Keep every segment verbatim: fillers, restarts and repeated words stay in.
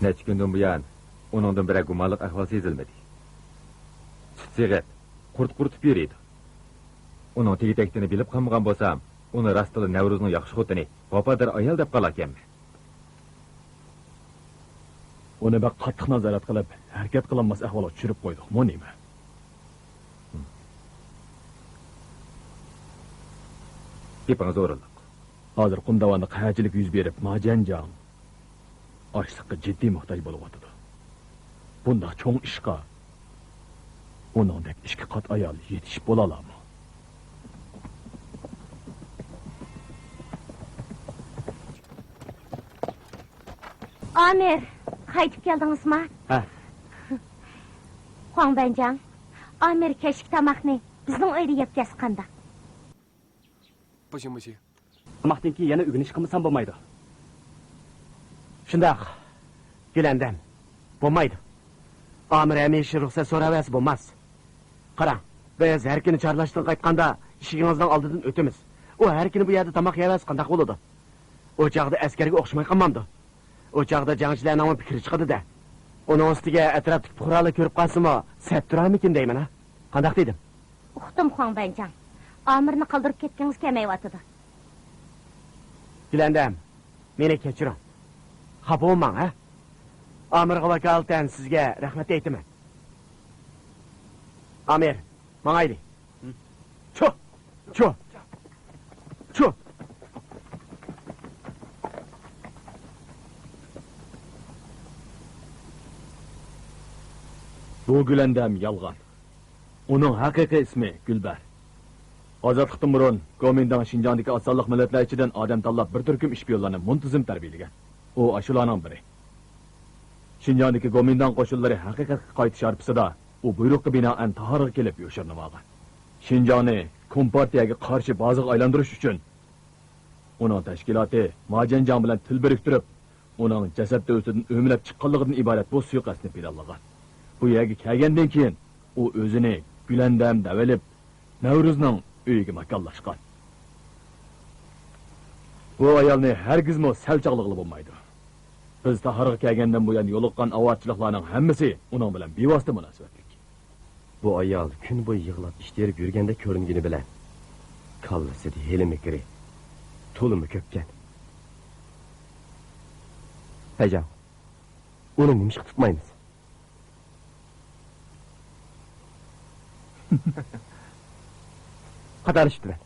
نەچچە كۈندىن بۇيان ئۇنىڭدىن بىرەر گۇمانلىق ئەھۋال سېزىلمىدى. سۈت سېغىپ، قۇرت قۇرۇتۇپ يۈرىدۇ. ئۇنىڭ تېگى-تەكتىنى بىلىپ قالمىغان بولسام، ئۇنى راستلا نەۋرۇزنىڭ ياخشى خوتۇنى، ۋاپادار ئايال دەپ قالاكەنمەن. ئۇنى بەك قاتتىق نازارەت قىلىپ، ھەرىكەت قىلالماس ئەھۋالغا چۈشۈرۈپ قويدۇقمۇ نېمە؟ گېپىڭىز ئورۇنلۇق. ھازىر قۇم داۋاندا قەھەتچىلىك يۈز بېرىپ، ماجەنجاڭ ئاشلىققا جىددىي موھتاج بولۇۋاتىدۇ. بۇنداق چوڭ ئىشقا ئۇنىڭدەك ئىككى قات ئايال يېتىشىپ بولالامۇ؟ ئامىر، قايتىپ كەلدىڭىزما؟ ھە. خۇاڭ بەنجاڭ، ئامىر كەچلىك تاماقنى بىزنىڭ ئۆيدە يەپ كەلسە قانداق؟ تاماقتىن كېيىن يەنە ئۆگىنىش قىلمىسام بولمايدۇ. شۇنداق، گۈلەندەم، بولمايدۇ. ئامىر ھەمىشە رۇخسەت سوراۋەرسە بولماس. قاراڭ، بىز ھەر كۈنى چارلاشتىن قايتقاندا ئىشىكىڭىزنىڭ ئالدىدىن ئۆتىمىز. ئۇ ھەر كۈنى بۇ يەردە تاماق يەۋەرسە قانداق بولىدۇ؟ ئۇ چاغدا ئەسكەرگە ئوخشىماي قالمامدۇ؟ ئۇ چاغدا جەڭچىلەرنىڭمۇ پىكرى چىقىدۇ-دە. ئۇنىڭ ئۈستىگە ئەتراپتىكى پۇقرالار كۆرۈپ قالسىمۇ، سەت تۇرارمىكىن دەيمەن ھە. قانداق دېدىم؟ ئۇقتۇم، خۇاڭ بەنجاڭ. ئامىرنى قالدۇرۇپ كەتكىڭىز كەلمەيۋاتىدۇ. گۈلەندەم، مېنى كەچۈرۈڭ. خاپا بولماڭ ھە. ئامىرغا ۋاكالىتەن سىزگە رەھمەت ئېيتىمەن. ئامىر، ماڭايلى. چۇ! چۇ! چۇ! بۇ گۈلەندەم يالغان. ئۇنىڭ ھەقىقىي ئىسمى گۈلبەر. ئازادلىقتىن بۇرۇن گومىنداڭ شىنجاڭدىكى ئاز سانلىق مىللەتلەر ئىچىدىن ئادەم تاللاپ، بىر تۈركۈم ئىشپىيونلارنى مۇنتىزىم تەربىيەلىگەن. ئۇ ئاشۇلارنىڭ بىرى. شىنجاڭدىكى گومىنداڭ قوشۇنلىرى ھەقىقەتكە قايتىش ھارپىسىدا ئۇ بۇيرۇققا بىنائەن تاھارغا كېلىپ يوشۇرۇنۇۋالغان. شىنجاڭنى كومپارتىيەگە قارشى بازىغا ئايلاندۇرۇش ئۈچۈن ئۇنىڭ تەشكىلاتى ماجەنجاڭ بىلەن تىل بىرىكتۈرۈپ، ئۇنىڭ جەسەت تۆۋىسىدىن ئۆمىلەپ چىققانلىقىدىن ئىبارەت بۇ سۇيىقەستنى پىلانلىغان. بۇ يەرگە كەلگەندىن كېيىن ئۇ ئۆزىنى گۈلەندەم دەۋېلىپ، نەۋرۇزنىڭ ئۆيىگە ماكانلاشقان. بۇ ئايالنى ھەرگىزمۇ سەل چاغلىغىلى بولمايدۇ. بىز تاھارغا كەلگەندىن بۇيان يولۇققان ئاۋارىچىلىكلەرنىڭ ھەممىسى ئۇنىڭ بىلەن بىۋاسىتە مۇناسىۋەتلىك. بۇ ئايال كۈن بويى يىغلاپ ئىچ تېرىپ يۈرگەندەك كۆرۈنگىنى بىلەن، كاللىسىدا ھېلىمۇ كىرى، تولىمۇ كۆپكەن. ھەيجاڭ، ئۇنى نېمىشقا تۇتمايمىز؟ خاتالىشىپتىمەن.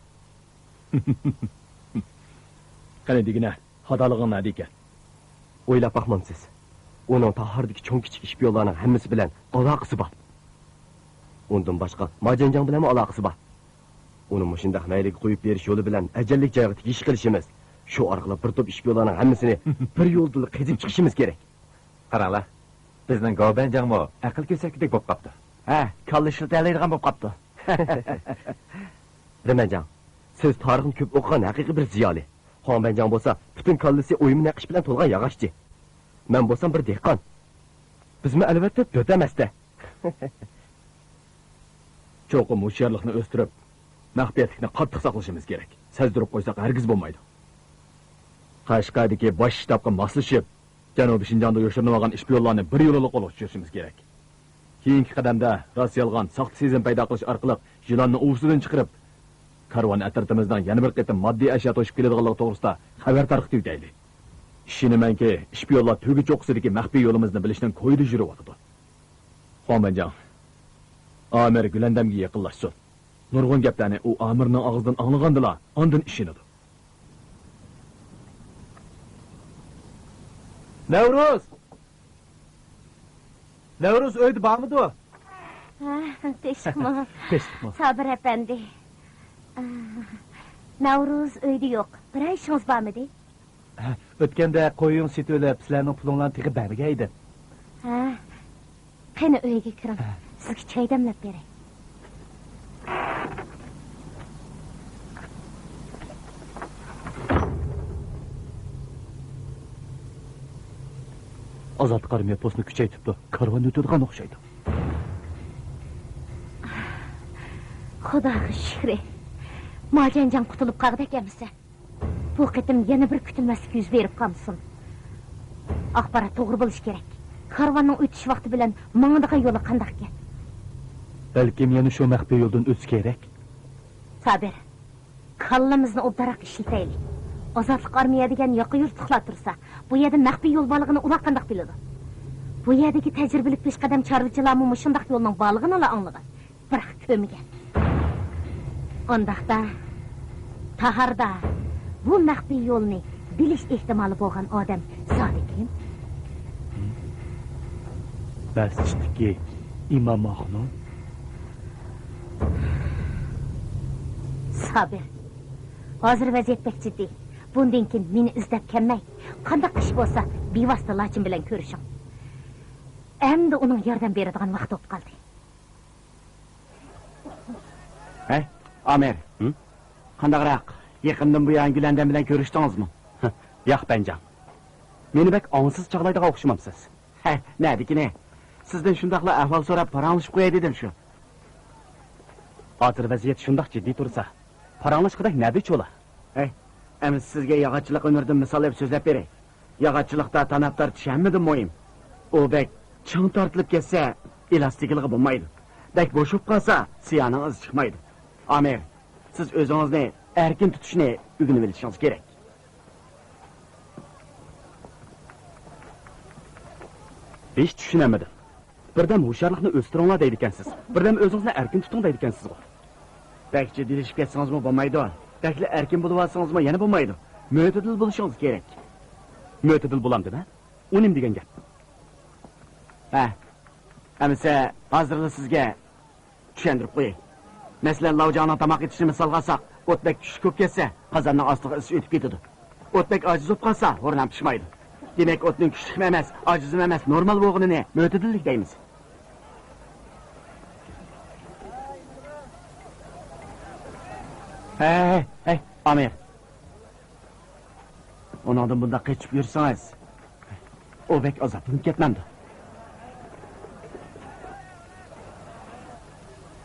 قېنى دېگىنە، خاتالىقىڭ نەدىكەن؟ ئويلاپ باقمامسىز؟ ئۇنىڭ تاھاردىكى چوڭ-كىچىك ئىشپىيونلارنىڭ ھەممىسى بىلەن ئالاقىسى بار. ئۇندىن باشقا، ماجەنجاڭ بىلەنمۇ ئالاقىسى بار. ئۇنى مۇشۇنداق مەيلىگە قويۇپ بېرىش يولى بىلەن ئەجەللىك جايغا تېگىش قىلىشىمىز. شۇ ئارقىلىق بىر توپ ئىشپىيونلارنىڭ ھەممىسىنى بىر يولدىلا قېزىپ چىقىشىمىز كېرەك. قاراڭلار، بىزنىڭ گاۋبەنجاڭمۇ ئەقىل كۆسەككىدەك بولۇپ قاپتۇ. ھە، كاللا ئىشلىتەلەيدىغان بولۇپ قاپتۇ. رېمەنجاڭ، سىز تارىخنى كۆپ ئوقۇغان ھەقىقىي بىر زىيالىي. خۇاڭبەنجاڭ بولسا پۈتۈن كاللىسى ئويما نەقىش بىلەن تولغان ياغاچچى. مەن بولسام بىر دېھقان. بىزمۇ ئەلۋەتتە دۆت ئەمەستە. چوقۇم ھوشيارلىقنى ئۆستۈرۈپ، مەخپىيەتلىكنى قاتتىق ساقلىشىمىز كېرەك. سەزدۈرۈپ قويساق ھەرگىز بولمايدۇ. قەشقەردىكى باش شتابقا ماسلىشىپ، جەنۇبىي شىنجاڭدا يوشۇرۇنۇۋالغان ئىشپىيونلارنى بىر يولىلا قولغا چۈشۈرۈشىمىز كېرەك. كېيىنكى قەدەمدە راست-يالغان ساختا سېزىم پەيدا قىلىش ئارقىلىق يىلاننى ئۇۋىسىدىن چىقىرىپ، كارۋان ئەترىتىمىزنىڭ يەنە بىر قېتىم ماددىي ئەشيا توشۇپ كېلىدىغانلىقى توغرىسىدا خەۋەر تارقىتىۋېتەيلى. ئىشىنىمەنكى، ئىشپىيونلار تۆگە چوققىسىدىكى مەخپىي يولىمىزنى بىلىشنىڭ كويىدا يۈرۈۋاتىدۇ. خۇاڭبەنجاڭ، ئامىر گۈلەندەمگە يېقىنلاشسۇن. نۇرغۇن گەپلەرنى ئۇ ئامىرنىڭ ئاغزىدىن ئاڭلىغاندىلا، ئاندىن ئىشىنىدۇ. نەۋرۇز! نەۋرۇز ئۆيدە بارمىدۇ؟ ھە، تېشىقمۇ؟ تېشىقمۇ؟ سابىر ئەپەندى. نەۋرۇز ئۆيدە يوق. بىرەر ئىشىڭىز بارمىدى؟ ھە، ئۆتكەندە قويۇڭ سېتىۋېلىپ، سىلەرنىڭ پۇلۇڭلارنى تېخى بەرمىگەن ئىدىم. ھە. قېنى، ئۆيگە كىرىڭ. ھە. سىزگە چاي دەملەپ بېرەي. ئازادلىق ئارمىيە پوستىنى كۈچەيتىپتۇ. كارۋان ئۆتىدىغان ئوخشايدۇ. خۇداغا شۈكرى. ماجەنجاڭ قۇتۇلۇپ قالغۇدەك ئەمىسە. بۇ قېتىم يەنە بىر كۈتۈلمەسلىك يۈز بېرىپ قالمىسۇن. ئاخبارات توغرا بولۇشى كېرەك. كارۋاننىڭ ئۆتۈش ۋاقتى بىلەن ماڭىدىغان يولى قانداقكەن؟ بەلكىم يەنە شۇ مەخپىي يولدىن ئۆتسە كېرەك. سابىر، كاللىمىزنى ئوبدانراق ئىشلىتەيلى. ئازادلىق ئارمىيە دېگەن ياقا يۇرتلۇقلار تۇرسا، بۇ يەردە مەخپىي يول بارلىقىنى ئۇلار قانداق بىلىدۇ؟ بۇ يەردىكى تەجرىبىلىك پېشقەدەم چارۋىچىلارمۇ مۇشۇنداق يولنىڭ بارلىقىنىلا ئاڭلىغان، بىراق كۆرمىگەن. ئۇنداقتا، تاھاردا بۇ مەخپىي يولنى بىلىش ئېھتىمالى بولغان ئادەم زادى كىم؟ مەسچىتتىكى ئىمام ئاخۇنۇم. سابىر، ھازىر ۋەزىيەت بەك جىددىي. بۇندىن كېيىن مېنى ئىزدەپ كەلمەي، قانداق ئىش بولسا بىۋاسىتە لاچىن بىلەن كۆرۈشۈڭ. ئەمدى ئۇنىڭ ياردەم بېرىدىغان ۋاقتى بولۇپ قالدى. ھەي، ئامىر. ھىم؟ قانداقراق؟ يېقىندىن بۇيان گۈلەندەم بىلەن كۆرۈشتىڭىزمۇ؟ ياق، پەنجاڭ. مېنى بەك ئاڭسىز چاغلايدىغان ئوخشىمامسىز؟ ھە، نەدىكىنى؟ سىزدىن شۇنداقلا ئەھۋال سوراپ پاراڭلىشىپ قوياي دېدىم شۇ. ھازىر ۋەزىيەت شۇنداق جىددىي تۇرسا، پاراڭلاشقۇدەك نەدە چولا؟ ھەي، ئەمىسە سىزگە ياغاچچىلىق ھۈنىرىدىن مىسال ئېلىپ سۆزلەپ بېرەي. ياغاچچىلىقتا تاناپ تارتىش ھەممىدىن مۇھىم. ئۇ بەك چىڭ تارتىلىپ كەتسە، ئېلاستىكىلىغى بولمايدۇ. بەك بوشىپ قالسا، سىيانىڭ ئىزى چىقمايدۇ. ئامىر، سىز ئۆزىڭىزنى ئەركىن تۇتۇشنى ئۆگىنىۋېلىشىڭىز كېرەك. ھېچ چۈشىنەلمىدىم. بىردەم ھوشيارلىقنى ئۆستۈرۈڭلار دەيدىكەنسىز، بىردەم ئۆزىڭىزنى ئەركىن تۇتۇڭ دەيدىكەنسىزغۇ. بەك جىددىيلىشىپ كەتسىڭىزمۇ بولمايدۇ. بەكلا ئەركىن بولۇۋالسىڭىزمۇ يەنە بولمايدۇ. مۆتىدىل بولۇشىڭىز كېرەك. مۆتىدىل بولامدىمەن؟ ئۇ نېمە دېگەن گەپ؟ ھە، ئەمىسە ھازىرلا سىزگە چۈشەندۈرۈپ قوياي. مەسىلەن، لاۋجاڭنىڭ تاماق ئېتىشىنى مىسالغا ئالساق، ئوت بەك كۈچلۈك بولۇپ كەتسە، قازاننىڭ ئاستىغا ئىسسى ئۆتۈپ كېتىدۇ. ئوت بەك ئاجىز بولۇپ قالسا، ھورۇن ھەم پىشمايدۇ. دېمەك، ئوتنىڭ كۈچلۈكمۇ ئەمەس، ئاجىزمۇ ئەمەس، نورمال بولغىنىنى مۆتىدىللىك دەيمىز. ھەي، ھەي، ھەي، ئامىر. ئۇنىڭدىن بۇنداق قېچىپ يۈرسىڭىز، ئۇ بەك ئازابلىنىپ كەتمەمدۇ؟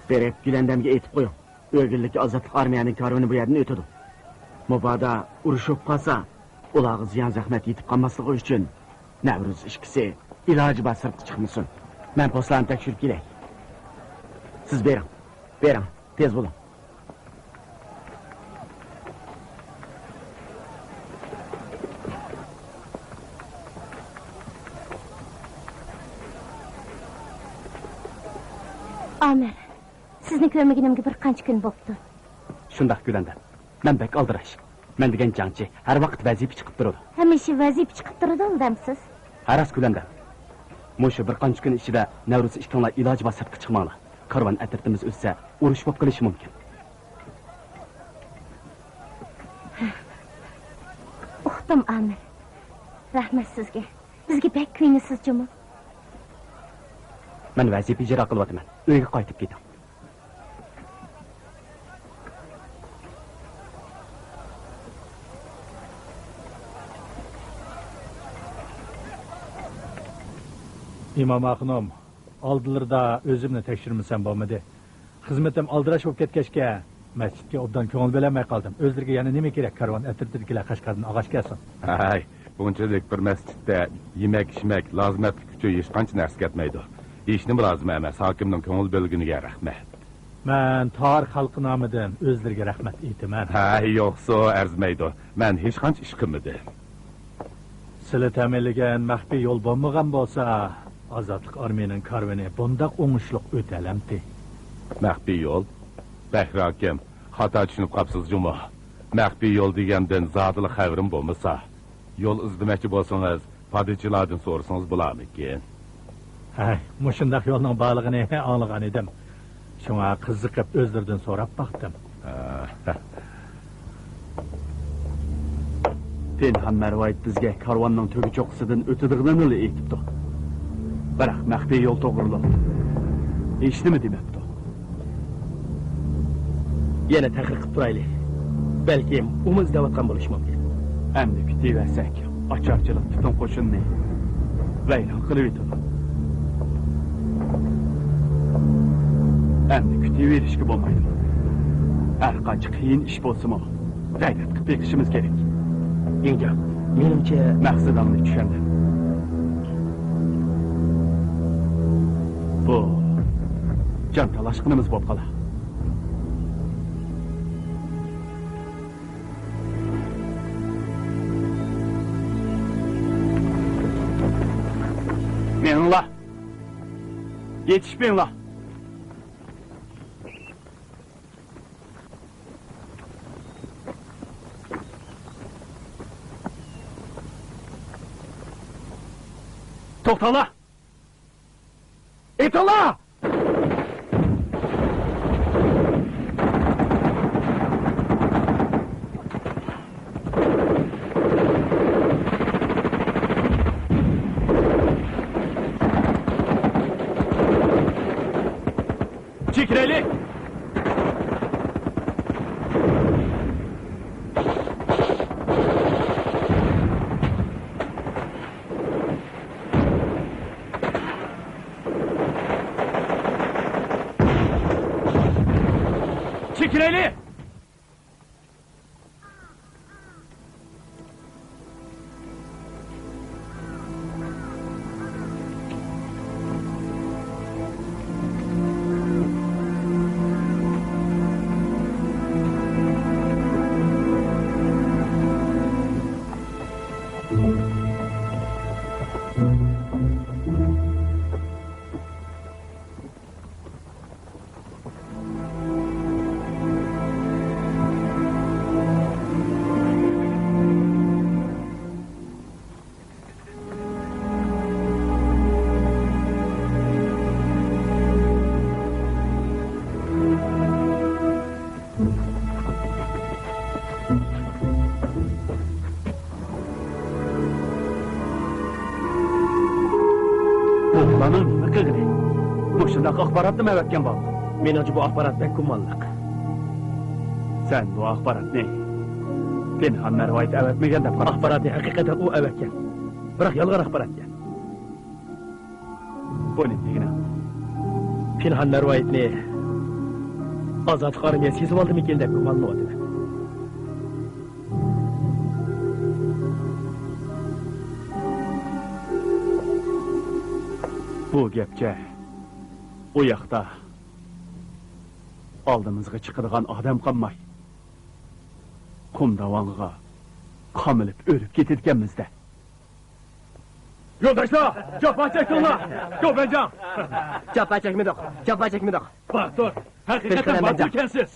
بېرىپ گۈلەندەمگە ئېيتىپ قويۇڭ. ئۆگۈنلۈككە ئازادلىق ئارمىيەنىڭ كارۋىنى بۇ يەردىن ئۆتىدۇ. مۇبادا ئۇرۇش بولۇپ قالسا، ئۇلارغا زىيان-زەخمەت يېتىپ قالماسلىقى ئۈچۈن نەۋرۇز ئىككىسى ئىلاجى بار سىرتقا چىقمىسۇن. مەن پوستلارنى تەكشۈرۈپ كېلەي. سىز بېرىڭ، بېرىڭ، تېز بولۇڭ. ئامىر، سىزنى كۆرمىگىنىمگە بىر قانچە كۈن بوپتۇ. شۇنداق، گۈلەندەم. مەن بەك ئالدىراش. مەن دېگەن جەڭچى ھەر ۋاقىت ۋەزىپە چىقىپ تۇرىدۇ. ھەمىشە ۋەزىپە چىقىپ تۇرىدۇ دەمسىز؟ ھە، راست، گۈلەندەم. مۇشۇ بىر قانچە كۈن ئىچىدە نەۋرۇز ئىككىڭلار ئىلاجى بار سىرتقا چىقماڭلار. كارۋان ئەترىتىمىز ئۆتسە، ئۇرۇش بولۇپ قېلىشى مۇمكىن. ئۇقتۇم، ئامىر. رەھمەت سىزگە. بىزگە بەك كۆيۈنىسىز جۇمۇ. مەن ۋەزىپە ئىجرا قىلىۋاتىمەن. ئۆيگە قايتىپ كېتىڭ. ئىمام ئاخۇنۇم، ئالدىلىرىدا ئۆزۈمنى تەكشۈرمىسەم بولمىدى. خىزمىتىم ئالدىراش بولۇپ كەتكەچكە، مەسچىتكە ئوبدان كۆڭۈل بۆلەلمەي قالدىم. ئۆزلىرىگە يەنە نېمە كېرەك؟ كارۋان ئەترىتىدىكىلەر قەشقەردىن ئالغاچ كەلسۇن. ھەي، بۇنچىلىك بىر مەسچىتتە يېمەك-ئىچمەك، لازىمەتلىك ئۈچۈن ھېچقانچە نەرسە كەتمەيدۇ. ھېچنېمە لازىم ئەمەس، ھاكىمنىڭ كۆڭۈل بۆلگىنىگە رەھمەت. مەن تار خەلقى نامىدىن ئۆزلىرىگە رەھمەت ئېيتىمەن. ھەي، يوقسۇ، ئەرزىمەيدۇ. مەن ھېچقانچە ئىش قىلمىدىم. سىلى تەمىنلىگەن مەخپىي يول بولمىغان بولسا، ئازادلىق ئارمىيىنىڭ كارۋىنى بۇنداق ئوڭۇشلۇق ئۆتەلەمتى. مەخپىي يول؟ بەھرى ھاكىم، خاتا چۈشىنىپ قاپسىز جۇمۇ. مەخپىي يول دېگەندىن زادىلا خەۋىرىم بولمىسا. يول ئىزدىمەكچى بولسىڭىز، پادىچىلاردىن سورىسىڭىز بولارمىكىن؟ ھەي، مۇشۇنداق يولنىڭ بارلىقىنى ئاڭلىغان ئىدىم. شۇڭا قىزىقىپ ئۆزلىرىدىن سوراپ باقتىم. ھە. پىنھان مەرۋايىت بىزگە كارۋاننىڭ تۆگە چوققىسىدىن ئۆتىدىغىنىنىلا ئېيتىپتۇ. بىراق مەخپىي يول توغرۇلۇق ھېچنېمە دېمەپتۇ. يەنە تەھقىق قىپ تۇرايلى. بەلكىم ئۇمۇ ئىزدەۋاتقان بولۇشى مۇمكىن. ئەمدى كۈتۈۋەرسەك، ئاچارچىلىق پۈتۈن قوشۇننى ۋەيران قىلىۋېتىدۇ. ئەمدى كۈتۈۋېرىشكە بولمايدۇ. ھەر قانچە قىيىن ئىش بولسىمۇ، غەيرەت قىپ بېقىشىمىز كېرەك. ئىنجا، مېنىڭچە، مەقسىتىڭنى چۈشەندىم. جان تالاشقىنىمىز بولۇپ قالا. مېڭىڭلار! يېتىشىپ مېڭىڭلار! توختاڭلار! ئېتىڭلار! چېكىنەيلى! چېكىنەيلى! بۇ بالىنىڭ نېمە قىلغىنى؟ مۇشۇنداق ئاخباراتنىمۇ ئەۋەتكەن بولدى؟ مېنىڭچە بۇ ئاخبارات بەك گۇمانلىق. سەن بۇ ئاخباراتنى پىنھان مەرۋايىت ئەۋەتمىگەن دەپ قارايسەن؟ ئاخباراتنى ھەقىقەتەن ئۇ ئەۋەتكەن. بىراق يالغان ئاخباراتكەن. بۇ نېمە دېگىنىڭ؟ پىنھان مەرۋايىتنى ئازادلىق ئارمىيەسى سېتىۋالدىمىكىن دەپ گۇمانلىنىۋاتىمەن. بۇ گەپكە ئۇ ياقتا ئالدىمىزغا چىقىدىغان ئادەم قالماي، قۇم داۋانغا قامىلىپ ئۆلۈپ كېتىدىكەنمىز-دە. يولداشلار، جاپا چەكتىڭلار! گوبەنجاڭ! جاپا چەكمىدۇق، جاپا چەكمىدۇق. باتۇر، ھەقىقەتەن باتۇركەنسىز!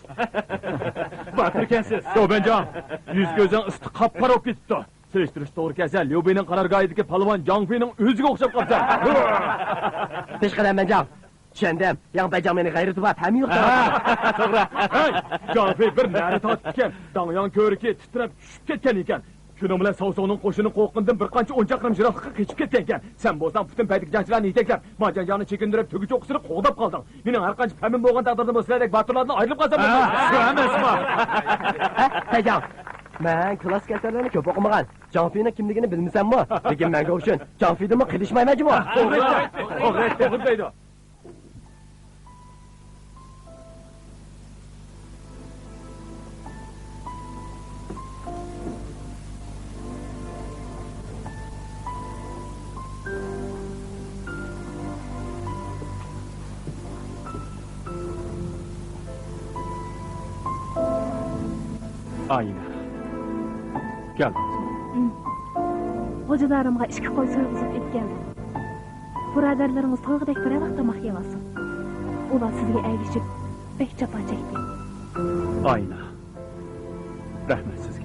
باتۇركەنسىز! گوبەنجاڭ، يۈز-كۆزۈڭ ئىسسىق قاپقارا بولۇپ كېتىپتۇ. سېلىشتۇرۇشقا توغرا كەلسە، ليۇ بېينىڭ قارارگاھىدىكى پالۋان جاڭ فېينىڭ ئۆزىگە ئوخشاپ قاپسەن. پېشقەدەم بەنجاڭ، چۈشەندىم. ياڭ بەنجاڭ مېنى غەيرىتى بار پەمى يوق دەپ. توغرا. ھەي، جاڭ فېي بىر نەرە تارتىپتىكەن. داڭياڭ كۆۋرۈكى تىترەپ چۈشۈپ كەتكەن ئىكەن. شۇنىڭ بىلەن ساۋسۇڭنىڭ قوشۇنى قورققىنىدىن بىر قانچە ئون چاقىرىم يىراقلىققا قېچىپ كەتكەنكەن. سەن بولساڭ پۈتۈن پەيدىكى جەڭچىلەرنى يېتەكلەپ، ماجانجاڭنى چېكىندۈرۈپ، تۈگە چوققىسىنى قوغداپ قالدىڭ. مېنىڭ ھەر قانچە پەمىم بولغان تەقدىردىمۇ سىلەردەك باتۇرلاردىن ئايرىلىپ قالسام بولمايدۇ. ھە، شۇ ئەمەسمۇ؟ ھە، تەيجاڭ. مەن كلاسسىك ئەسەرلەرنى كۆپ ئوقۇمىغان. جاڭ فېينىڭ كىملىكىنى بىلمىسەممۇ، لېكىن مەڭگۈ ئۈچۈن جاڭ فېيدىنمۇ قېلىشمايمەن جۇمۇ. توغرا، توغرا دەيدۇ. ئاينە، كەل. ئىم. خوجا دادامغا ئىككى قوي سويغۇزۇپ ئېلىپ كەلدىم. بۇرادەرلىرىڭىز تويغۇدەك بىرەر ۋاق تاماق يەۋالسۇن. ئۇلار سىزگە ئەگىشىپ بەك جاپا چەكتى. ئاينە، رەھمەت سىزگە.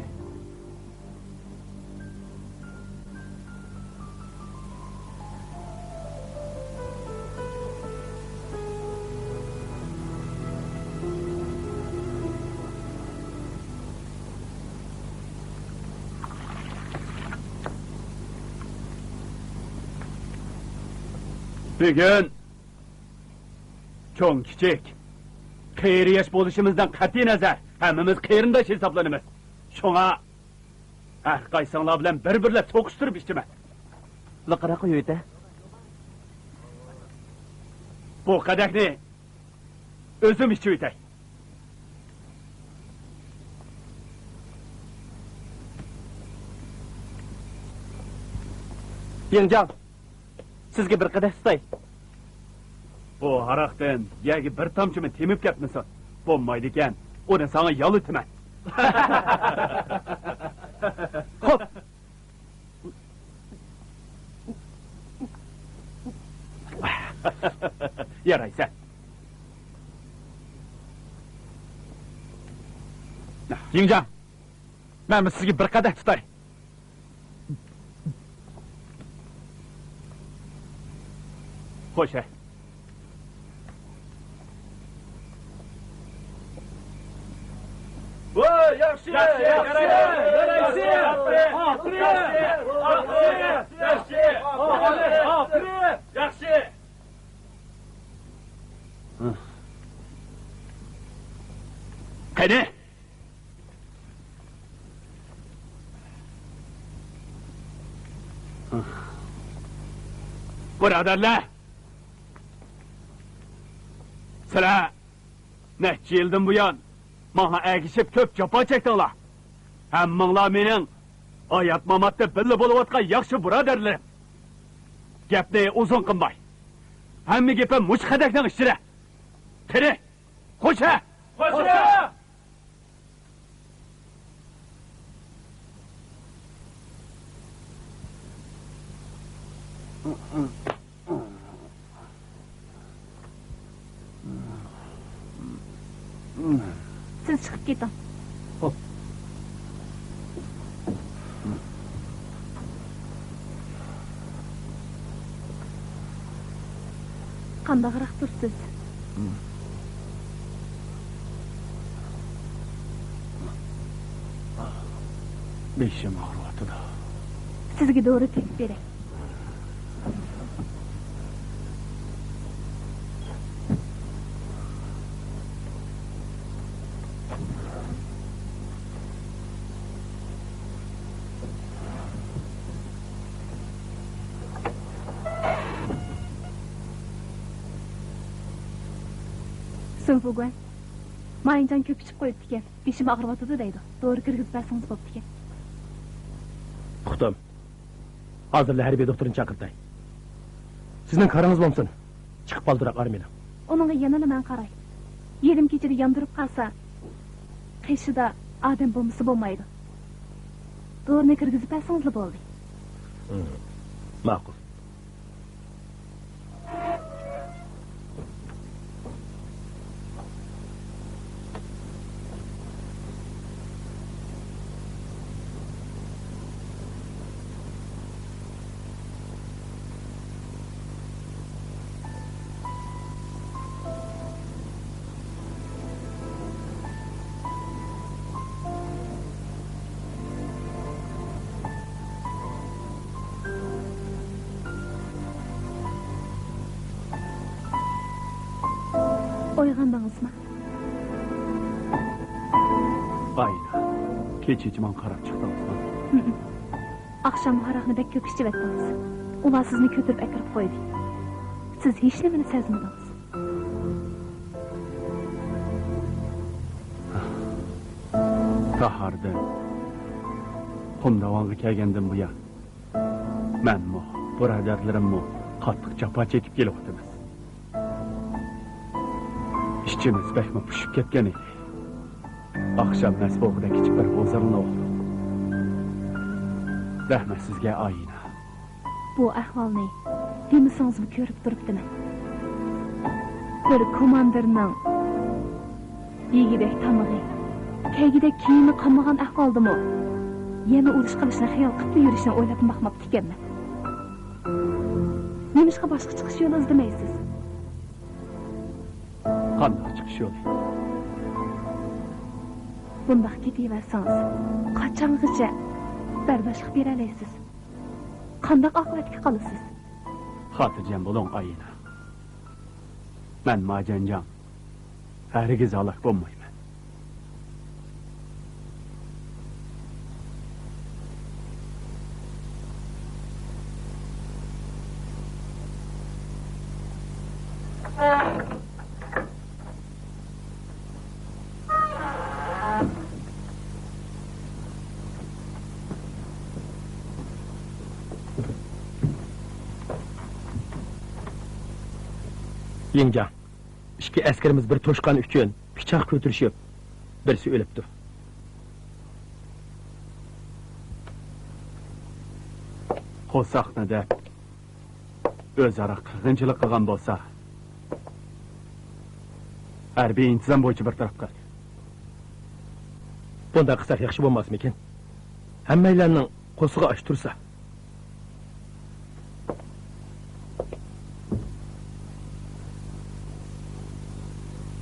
بۈگۈن چوڭ-كىچىك، قېرى-ياش بولۇشىمىزدىن قەتئىينەزەر، ھەممىمىز قېرىنداش ھېسابلىنىمىز. شۇڭا ھەر قايسىڭلار بىلەن بىر-بىرلەپ توقۇشتۇرۇپ ئىچىمەن. لىقىراق قويۇۋېتە. بۇ قەدەھنى ئۆزۈم ئىچىۋېتەي. يىڭجاڭ، سىزگە بىر قەدەھ تۇتاي. بۇ ھاراقتىن يەرگە بىر تامچىمۇ تېمىپ كەتمىسۇن. بولمايدىكەن، ئۇنى ساڭا يالىتىمەن. خوپ. يارايسەن. جىڭجاڭ، مەن سىزگە بىر قەدەھ تۇتاي. خوش ھە. ۋاي، ياخشى، ياخشى، ياخشى، يارايسىز. ئاپىرىن، ئاپىرىن، ياخشى، ئاپىرىن، ئاپىرىن، ياخشى. قېنى؟ بۇرادەرلەر، سىلەر نەچچە يىلدىن بۇيان ماڭا ئەگىشىپ كۆپ جاپا چەكتىڭلار. ھەممىڭلار مېنىڭ ھايات-ماماتتا بىللە بولۇۋاتقان ياخشى بۇرادەرلىرىم. گەپنى ئۇزۇن قىلماي، ھەممە گېپىم مۇشۇ خەدەكنىڭ ئىچىدە. قېنى، خوش ھە! خوش ھە! سىز چىقىپ كېتىڭ. خوپ. قانداقراق تۇرىسىز؟ بېشىم ئاغرىۋاتىدۇ. سىزگە دورا تېپىپ بېرەي. سۇن فۇگۇەن، مايىنجان كۆپ ئىچىپ قويۇپتىكەن، بېشىم ئاغرىۋاتىدۇ دەيدۇ. دورا كىرگۈزۈپ بەرسىڭىز بوپتىكەن. ئۇقتۇم. ھازىرلا ھەربىي دوختۇرنى چاقىرتاي. سىزنىڭ كارىڭىز بولمىسۇن. چىقىپ بالدۇرراق ئارمىيەدىن. ئۇنىڭغا يەنىلا مەن قاراي. يېرىم كېچىدە ياندۇرۇپ قالسا، قېشىدا ئادەم بولمىسا بولمايدۇ. دورىنى كىرگۈزۈپ بەرسىڭىزلا بولدى. ماقۇل. ئويغاندىڭىزمۇ؟ ئاينا، كېچىچە ماڭا قاراپ چىقتىڭىزمۇ؟ ھىم. ئاخشام ھاراقنى بەك كۆپ ئىچىۋەتتىڭىز. ئۇلار سىزنى كۆتۈرۈپ ئەكىرىپ قويدى. سىز ھېچنېمىنى سەزمىدىڭىز. تاھاردىن قۇمداۋانغا كەلگەندىن بۇيان، مەنمۇ، بۇرادەرلىرىممۇ قاتتىق جاپا چېكىپ كېلىۋاتىمىز. ئىچىمىز بەكمۇ پۇشۇپ كەتكەن ئىدى. ئاخشام مەست بولغۇدەك ئىچىپ بىر ھۇزۇرلىنىۋالدۇق. رەھمەت سىزگە، ئايىنە. بۇ ئەھۋالنى دېمىسىڭىزمۇ كۆرۈپ تۇرۇپتىمەن. بىر كوماندىرنىڭ يېگۈدەك تامىقى، كىيگۈدەك كىيىمى قالمىغان ئەھۋالدىمۇ يەنە ئۇرۇش قىلىشنى خىيال قىپلا يۈرۈشنى ئويلاپمۇ باقماپتىكەنمەن. نېمىشقا باشقا چىقىش يولى ئىزدىمەيسىز؟ قانداق چىقىش يولى؟ بۇنداق كېتىۋەرسىڭىز، قاچانغىچە بەرداشلىق بېرەلەيسىز؟ قانداق ئاقىۋەتكە قالىسىز؟ خاتىرجەم بولۇڭ، ئايىنە. مەن ماجەنجاڭ ھەرگىز ھالاك بولمايمەن. يىڭجاڭ، ئىككى ئەسكىرىمىز بىر توشقان ئۈچۈن پىچاق كۆتۈرۈشۈپ، بىرسى ئۆلۈپتۇ. قورساقنى دەپ، ئۆزئارا قىرغىنچىلىق قىلغان بولسا، ھەربىي ئىنتىزام بويىچە بىر تەرەپ قىل. بۇنداق قىلساق ياخشى بولماسمىكىن؟ ھەممەيلەننىڭ قورسىقى ئاچ تۇرسا.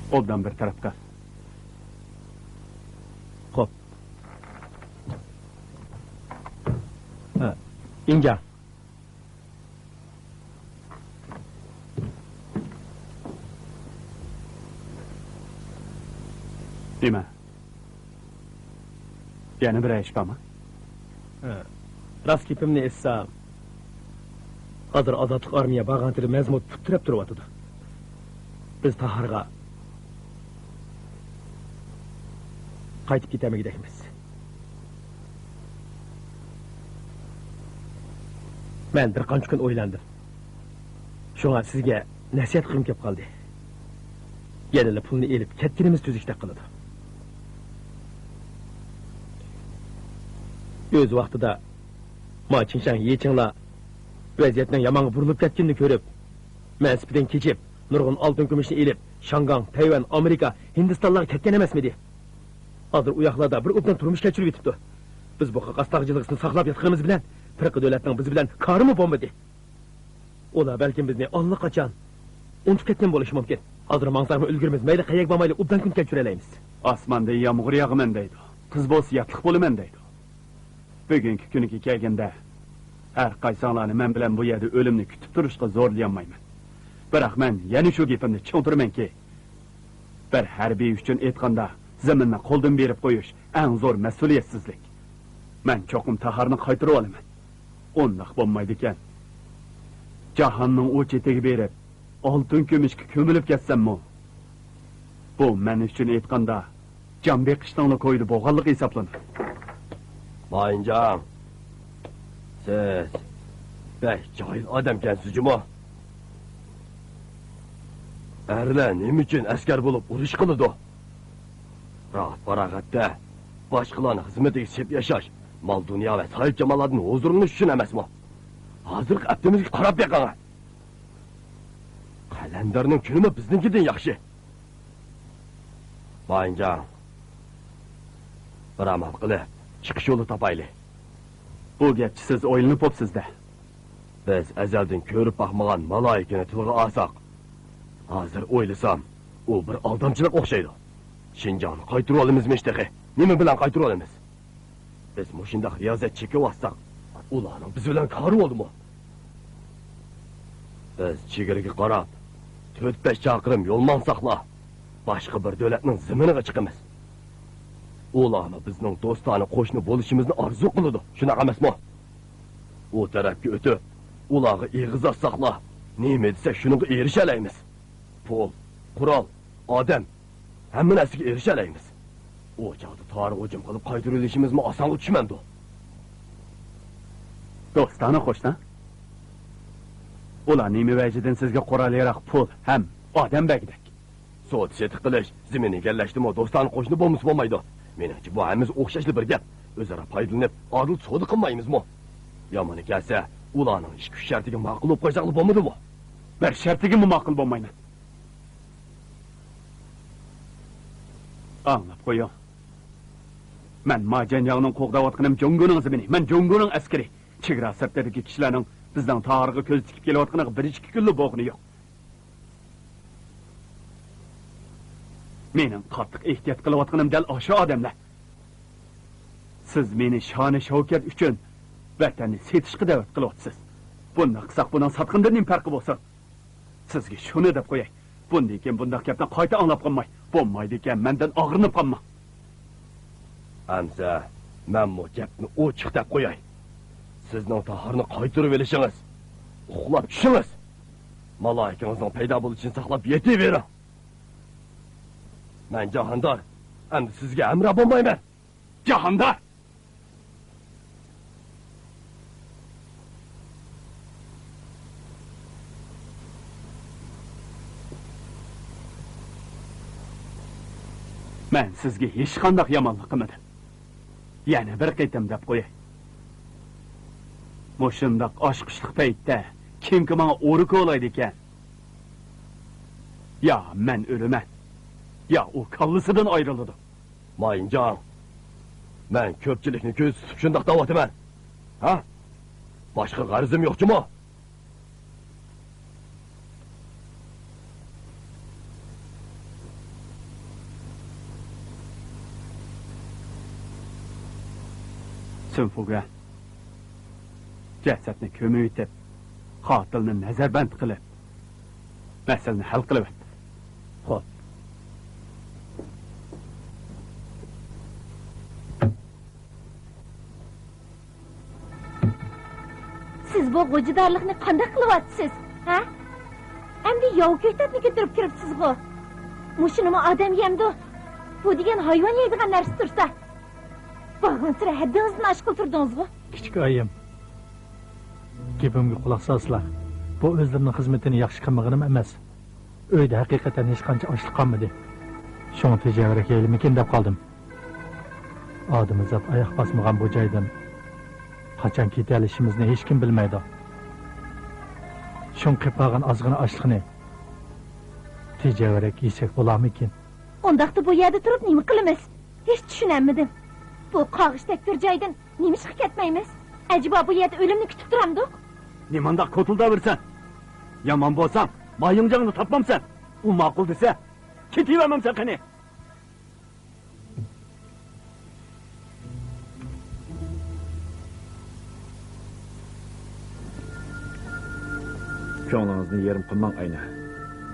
ئوبدان بىر تەرەپ قىل. خوپ. ھە، ئىنجاڭ. نېمە؟ يەنە بىرەر ئىش بارمۇ؟ ھە، راست گېپىمنى ئېيتسام، ھازىر ئازادلىق ئارمىيە بارغانتېرى مەزمۇت پۇت تىرەپ تۇرۇۋاتىدۇ. بىز تاھارغا قايتىپ كېتەلمىگۈدەكمىز. مەن بىر قانچە كۈن ئويلاندىم. شۇڭا سىزگە نەسىھەت قىلغۇم كېلىپ قالدى. يەنىلا پۇلنى ئېلىپ كەتكىنىمىز تۈزۈكتەك قىلىدۇ. ئۆز ۋاقتىدا ما چىڭشاڭ يىچىڭلار ۋەزىيەتنىڭ يامانغا بۇرۇلۇپ كەتكىنىنى كۆرۈپ، مەنسىپىدىن كېچىپ، نۇرغۇن ئالتۇن كۈمۈشنى ئېلىپ، شاڭگاڭ، تەيۋەن، ئامېرىكا، ھىندىستانلارغا كەتكەن ئەمەسمىدى؟ ھازىر ئۇ ياقلاردا بىر ئوبدان تۇرمۇش كەچۈرۈۋېتىپتۇ. بىز بۇ قاقاس تاغ جىلغىسىنى ساقلاپ ياتقىنىمىز بىلەن، پىرقە دۆلەتنىڭ بىز بىلەن كارىمۇ بولمىدى. ئۇلار بەلكىم بىزنى ئاللىقاچان ئۇنتۇپ كەتكەن بولۇشى مۇمكىن. ھازىر ماڭساقمۇ ئۈلگۈرىمىز، مەيلى قەيەرگە بارمايلى، ئوبدان كۈن كەچۈرەلەيمىز. ئاسماندىن يامغۇر ياغىمەن دەيدۇ، قىز بولسا ياتلىق بولىمەن دەيدۇ. بۈگۈنكى كۈنگە كەلگەندە، ھەر قايسىڭلارنى مەن بىلەن بۇ يەردە ئۆلۈمنى كۈتۈپ تۇرۇشقا زورلىيالمايمەن. بىراق مەن يەنە شۇ گېپىمنى چىڭ تۇرىمەنكى، بىر ھەربىي ئۈچۈن ئېيتقاندا، زېمىننى قولدىن بېرىپ قويۇش ئەڭ زور مەسئۇلىيەتسىزلىك. مەن چوقۇم تاھارنى قايتۇرۇۋالىمەن. ئۇنداق بولمايدىكەن، جاھاننىڭ ئۇ چېتىگە بېرىپ، ئالتۇن كۈمۈشكە كۆمۈلۈپ كەتسەممۇ، بۇ مەن ئۈچۈن ئېيتقاندا، جان بېقىشنىڭلا كويىدا بولغانلىقى ھېسابلىنىدۇ. مايىنجاڭ، سىز بەك جاھىل ئادەمكەنسىز جۇمۇ. ئەرلەر نېمە ئۈچۈن ئەسكەر بولۇپ ئۇرۇش قىلىدۇ؟ راھەت-پاراغەتتە باشقىلارنىڭ خىزمىتىگە سېپ ياشاش، مال-دۇنيا ۋە ساھىبجاماللاردىن ھۇزۇرلىنىش ئۈچۈن ئەمەسمۇ؟ ھازىرقى ئەپتىمىزگە قاراپ بېقىڭ. قەلەندەرنىڭ كۈنىمۇ بىزنىڭكىدىن ياخشى. مايىنجاڭ، بىر ئامال قىلىپ، چىقىش يولى تاپايلى. بۇ گەپچە سىز ئويلىنىپ بوپسىز-دە. بىز ئەزەلدىن كۆرۈپ باقمىغان مالايىكىنى تىلغا ئالساق، ھازىر ئويلىسام، ئۇ بىر ئالدامچىلىق ئوخشايدۇ. شىنجاڭنى قايتۇرۇۋالىمىزمىش تېخى؟ نېمە بىلەن قايتۇرۇۋالىمىز؟ بىز مۇشۇنداق رىيازەت چېكىۋاتساق، ئۇلارنىڭ بىز بىلەن كارى بولدىمۇ؟ بىز چېگرىگە قاراپ تۆت-بەش چاقىرىم يول ماڭساقلا، باشقا بىر دۆلەتنىڭ زېمىنىغا چىقىمىز. ئۇلارمۇ بىزنىڭ دوستانە قوشنا بولۇشىمىزنى ئارزۇ قىلىدۇ، شۇنداق ئەمەسمۇ؟ ئۇ تەرەپكە ئۆتۈپ، ئۇلارغا ئېغىز ئاچساقلا، نېمە دېسە شۇنىڭغا ئېرىشەلەيمىز. پۇل، قورال، ئادەم، ھەممە نەرسىگە ئېرىشەلەيمىز. ئۇ چاغدا تارىغا ھۇجۇم قىلىپ قايتۇرۇۋېلىشىمىزمۇ ئاسانغا چۈشمەمدۇ؟ دوستانە قوشنا؟ ئۇلار نېمە ۋەجىدىن سىزگە قورال-ياراغ، پۇل ھەم ئادەم بەرگۈدەك؟ سودا-سېتىق قىلىش، زېمىن ئىگىلەشتىمۇ دوستانە قوشنا بولمىسا بولمايدۇ. مېنىڭچە، بۇ ھەممىسى ئوخشاشلا بىر گەپ. ئۆزئارا پايدىلىنىپ، ئادىل سودا قىلمايمىزمۇ؟ يامىنى كەلسە، ئۇلارنىڭ ئىككى-ئۈچ شەرتىگە ماقۇل بولۇپ قويساقلا بولمىدىمۇ؟ بىر شەرتىگىمۇ ماقۇل بولمايمەن. ئاڭلاپ قويۇڭ. مەن ما جيەنياڭنىڭ قوغداۋاتقىنىم جۇڭگونىڭ زېمىنى. مەن جۇڭگونىڭ ئەسكىرى. چېگرا سىرتىدىكى كىشىلەرنىڭ بىزنىڭ تاغارغا كۆزى تىكىپ كېلىۋاتقىنىغا بىر-ئىككى كۈنلا بولغىنى يوق. مېنىڭ قاتتىق ئېھتىيات قىلىۋاتقىنىم دەل ئاشۇ ئادەملەر. سىز مېنى شانى-شەۋكەت ئۈچۈن ۋەتەننى سېتىشقا دەۋەت قىلىۋاتىسىز. بۇنداق قىلساق، بۇنىڭ ساتقىنىدىن نېمە پەرقى بولسۇن؟ سىزگە شۇنى دەپ قوياي، بۇندىن كېيىن بۇنداق گەپنى قايتا ئاڭلاپ قالماي، بولمايدىكەن، مەندىن ئاغرىنىپ قالماڭ. ئەمسە مەنمۇ گەپنى ئوچۇق دەپ قوياي. سىزنىڭ تاھارنى قايتۇرۇۋېلىشىڭىز، ئۇخلاپ چۈشىڭىز، مالايىكىڭىزنىڭ پەيدا بولۇشىنى ساقلاپ يېتىۋېرىڭ. مەن جاھاندار، ئەمدى سىزگە ھەمراھ بولمايمەن. جاھاندار! مەن سىزگە ھېچقانداق يامانلىق قىلمىدىم. يەنە بىر قېتىم دەپ قوياي. مۇشۇنداق ئاچقۇچلۇق پەيتتە كىمكى ماڭا ئورا كولايدىكەن. يا مەن ئۆلىمەن، يا ئۇ كاللىسىدىن ئايرىلىدۇ. مايىڭجاڭ، مەن كۆپچىلىكنى كۆز تۇتۇپ شۇنداق دەۋاتىمەن. ھە؟ باشقا غەرىزىم يوق جۇمۇ. سۈنفۇگۈەن، جەسەتنى كۆمۈۋېتىپ، قاتىلنى نەزەربەند قىلىپ، مەسىلىنى ھەل قىلىۋەت. خوپ. سىز بۇ غوجىدارلىقنى قانداق قىلىۋاتىسىز، ھە؟ ئەمدى ياۋا كۆكتاتنى كۆتۈرۈپ كىرىپسىزغۇ؟ مۇشۇنىمۇ ئادەم يەمدۇ؟ بۇ دېگەن ھايۋان يەيدىغان نەرسە تۇرسا. بارغانسېرى ھەددىڭىزدىن ئاشقىلى تۇردىڭىزغۇ؟ كىچىك ئايىم، گېپىمگە قۇلاق سالسىلا، بۇ ئۆزلىرىنىڭ خىزمىتىنى ياخشى قىلمىغىنىم ئەمەس. ئۆيدە ھەقىقەتەن ھېچقانچە ئاشلىق قالمىدى. شۇڭا تېجەۋرەك يەيلىمىكىن دەپ قالدىم. ئادىمزات ئاياق باسمىغان بۇ جايدىن قاچان كېتەلىشىمىزنى ھېچكىم بىلمەيدۇ. شۇڭا قېلىپ قالغان ئازغىنە ئاشلىقنى تېجەۋرەك يېسەك بولارمىكىن؟ ئۇنداقتا بۇ يەردە تۇرۇپ نېمە قىلىمىز؟ ھېچ چۈشىنەلمىدىم. بۇ قاغىشتەك بىر جايدىن نېمىشقا كەتمەيمىز؟ ئەجەبا بۇ يەردە ئۆلۈمنى كۈتۈپ تۇرامدۇق؟ نېمانداق كوتۇلداۋېرىسەن؟ يامان بولساڭ، مايىڭجاڭنى تاپمامسەن؟ ئۇ ماقۇل دېسە، كېتىۋەرمەمسەن قېنى؟ كۆڭلىڭىزنى يېرىم قىلماڭ، ئاينا.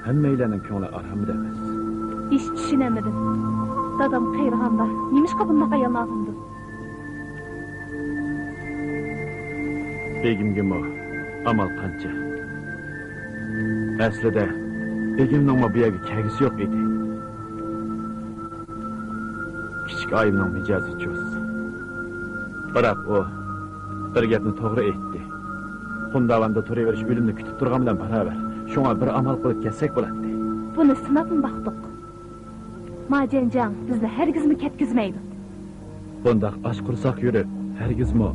ھەممەيلەننىڭ كۆڭلى ئارامىدا ئەمەس. ھېچ چۈشىنەلمىدىم. دادام قېرىغاندا نېمىشقا بۇنداق ئايالنى ئالغىنىدۇ؟ بېگىمگىمۇ ئامال قانچە؟ ئەسلىدە بېگىمنىڭمۇ بۇ يەرگە كەلگۈسى يوق ئىدى. كىچىك ئايىمنىڭ مىجەزى چۇس. بىراق ئۇ بىر گەپنى توغرا ئېيتتى. قۇنداۋاندا تۇرۇۋېرىش ئۆلۈمنى كۈتۈپ تۇرغان بىلەن باراۋەر. شۇڭا بىر ئامال قىلىپ كەتسەك بولاتتى. بۇنى سىناپمۇ باقتۇق. ماجەنجاڭ بىزنى ھەرگىزمۇ كەتكۈزمەيدۇ. بۇنداق ئاچ قورساق يۈرۈپ، ھەرگىزمۇ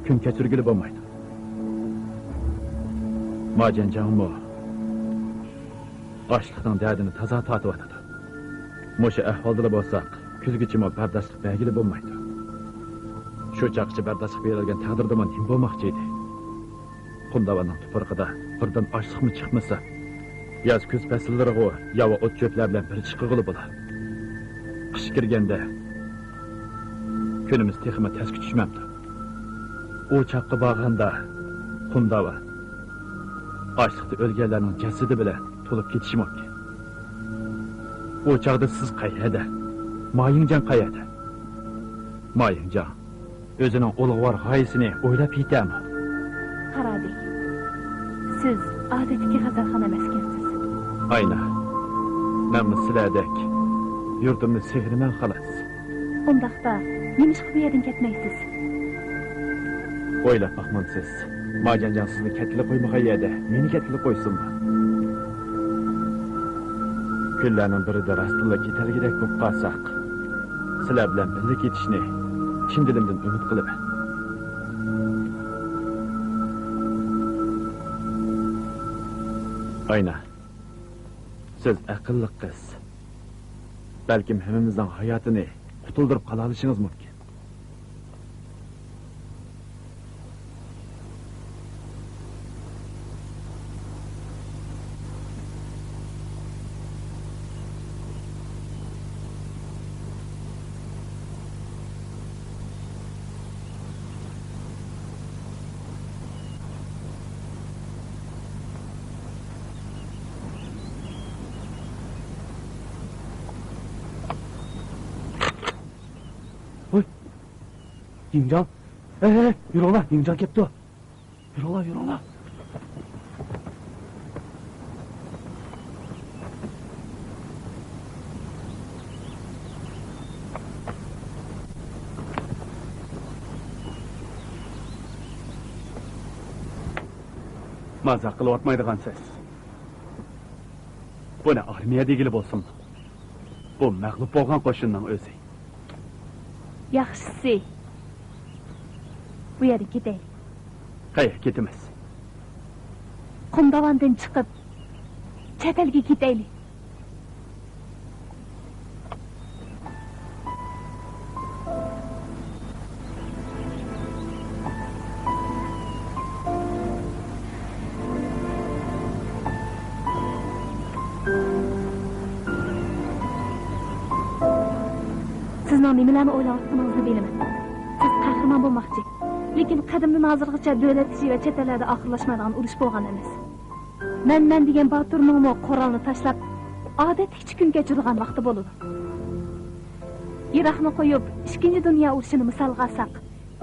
كۈن كەچۈرگىلى بولمايدۇ. ماجەنجاڭمۇ ئاچلىقنىڭ دەردىنى تازا تارتىۋاتىدۇ. مۇشۇ ئەھۋالدىلا بولساق، كۈزگىچىمۇ بەرداشلىق بەرگىلى بولمايدۇ. شۇ چاغقىچە بەرداشلىق بېرىلگەن تەقدىردىمۇ نېمە بولماقچى ئىدى؟ قۇمداۋاننىڭ تۇپرىقىدا بىردىن ئاشلىقمۇ چىقمىسا، ياز-كۈز پەسىللىرىغۇ ياۋا ئوت-چۆپلەر بىلەن بىر چىققىلى بولا. قىش كىرگەندە كۈنىمىز تېخىمۇ تەسكە چۈشمەمدۇ؟ ئۇ چاغقا بارغاندا قۇمداۋان ئاچلىقتا ئۆلگەنلەرنىڭ جەسىتى بىلەن تولۇپ كېتىشى مۇمكىن. ئۇ چاغدا سىز قەيەردە؟ مايىڭجاڭ قەيەردە؟ مايىڭجاڭ ئۆزىنىڭ ئۇلۇغۋار غايىسىنى ئويلاپ يېتەرمۇ؟ قارادى، سىز ئادەتتىكى غەزەلخان ئەمەسكەنسىز. ئاينا، مەنمۇ سىلەردەك يۇرتۇمنى سېغىنىمەن خالاس. ئۇنداقتا نېمىشقا بۇ يەردىن كەتمەيسىز؟ ئويلاپ باقمامسىز؟ ماجەنجاڭ سىزنى كەتكىلى قويمىغان يەردە مېنى كەتكىلى قويسۇنمۇ؟ كۈنلەرنىڭ بىرىدە راستتىنلا كېتەلىگۈدەك بولۇپ قالساق، سىلەر بىلەن بىللە كېتىشنى چىن دىلىمدىن ئۈمىد قىلىمەن. ئاينا، سىز ئەقىللىق قىز. بەلكىم ھەممىمىزنىڭ ھاياتىنى قۇتۇلدۇرۇپ قالالىشىڭىز مۇمكىن. ھوي! يىڭجاڭ! ھەي، ھەي، ھەي، يۈرۈڭلار، يىڭجاڭ كەپتۇ! يۈرۈڭلار، يۈرۈڭلار! مازاق قىلىۋاتمايدىغانسىز. بۇنى ئارمىيە دېگىلى بولسۇن. بۇ مەغلۇپ بولغان قوشۇننىڭ ئۆزى. ياخشىسى، بۇ يەردىن كېتەيلى. قەيەرگە كېتىمىز؟ قۇمداۋاندىن چىقىپ، چەت ئەلگە كېتەيلى. سىزنىڭ نېمىلەرنى ئويلاۋاتقىنىڭىزنى بىلىمەن. سىز قەھرىمان بولماقچى. لېكىن قەدىمدىن ھازىرغىچە دۆلەت ئىچى ۋە چەت ئەللەردە ئاخىرلاشمايدىغان ئۇرۇش بولغان ئەمەس. مەن، مەن دېگەن باتۇرنىڭمۇ قورالنى تاشلاپ، ئادەتتىكىچە كۈن كەچۈرىدىغان ۋاقتى بولىدۇ. ئىراقنى قويۇپ، ئىككىنچى دۇنيا ئۇرۇشىنى مىسالغا ئالساق،